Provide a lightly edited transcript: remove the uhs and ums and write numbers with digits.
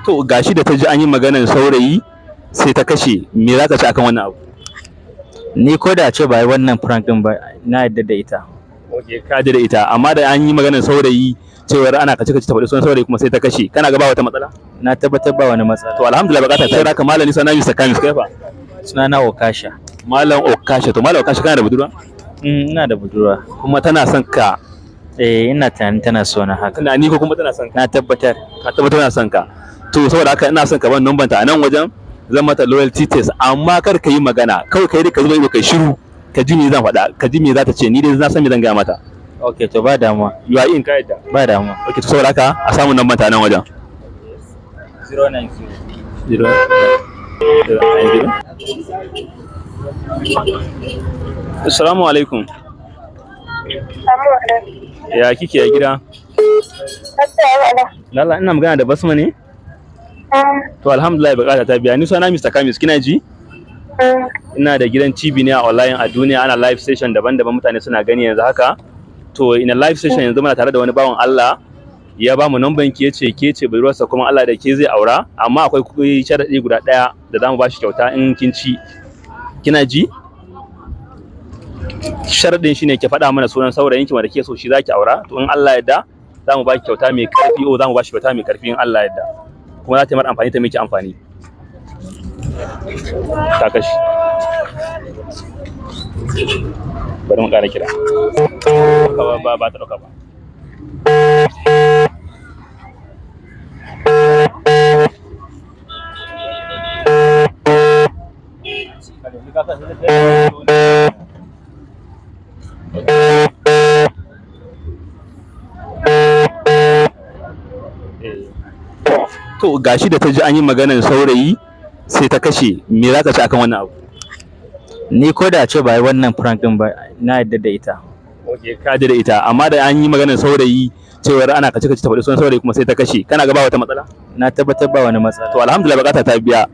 To gashi da ta ji an yi maganar saurayi sai ta kashe, me za ka ci akan wannan abu? Ni ko da ce ba yi wannan prank din ba, na yadda da ita. Ok, ka ji da ita, amma da an yi maganar saurayi cewar ana kace kace ta faɗi sunan saurayi kuma sai ta kashe, kana ga ba wata matsala? Na tabbatar ba wani matsala. To alhamdulillah, bukata ta raka. Malami sana Mr. Kamis, kai fa? Sunana Okasha. Malam Okasha. To Malam Okasha, kana da budurwa? Ina da budurwa. Kuma tana son ka? Eh, ina tunanin tana so na haka. Tunani ko kuma tana son ka? Na tabbatar. Ka tabbatar tana son ka. To saboda haka ina son ka ban numban ta a nan wajen, zan mata loyalty test, amma kar ka yi magana, kawai kai dai ka zuba ido, kai shiru, ka ji me zan faɗa, ka ji me za ta ce. Ni dai na san me zan gaya mata. Ok, to ba damuwa. You are in, ka yadda? Ba damuwa. Okay, to saboda haka a samu numban ta a nan wajen. 090. 0 0 9 0. Assalamu alaikum. Assalamu alaikum. Ya kike, ya gida? Assalamu alaikum. Lalla, ina magana da Basma ne? To alhamdulillah, bukata ta biya. Ni suna Mr. Kamis, kina ji? Ina da gidan TV ne a online a duniya, ana live station daban-daban, mutane suna gani yanzu haka. To ina live station yanzu, muna tare da wani bawan Allah, ya ba mu numban ki, yace ke ce budurwarsa kuma Allah da ke zai aura, amma akwai kuɗi, sharadi guda ɗaya da zamu ba shi kyauta in kin ci. Kina ji? Sharadin shine ki faɗa mana sunan saurayin ki wanda ke so shi zaki aura. To in Allah ya yarda zamu ba ki kyauta mai karfi, o zamu ba shi kyauta mai karfi in Allah ya yarda. Kuma za ta yi mar amfani, ta miki amfani. Ta kashi. Bari mu ƙara kira. Ba ba ba ta ɗauka ba. To gashi da ta ji an yi maganar saurayi sai ta kashe, me za ka ci akan wannan abu? Ni ko da ce ba yi wannan prank din ba, na yadda da ita. Ok, ka ji da ita, amma da an yi maganar saurayi cewar ana kace kace ta faɗi sunan saurayi kuma sai ta kashe, kana ga ba wata matsala? Na tabbatar ba wani matsala. To alhamdulillah, bukata ta biya.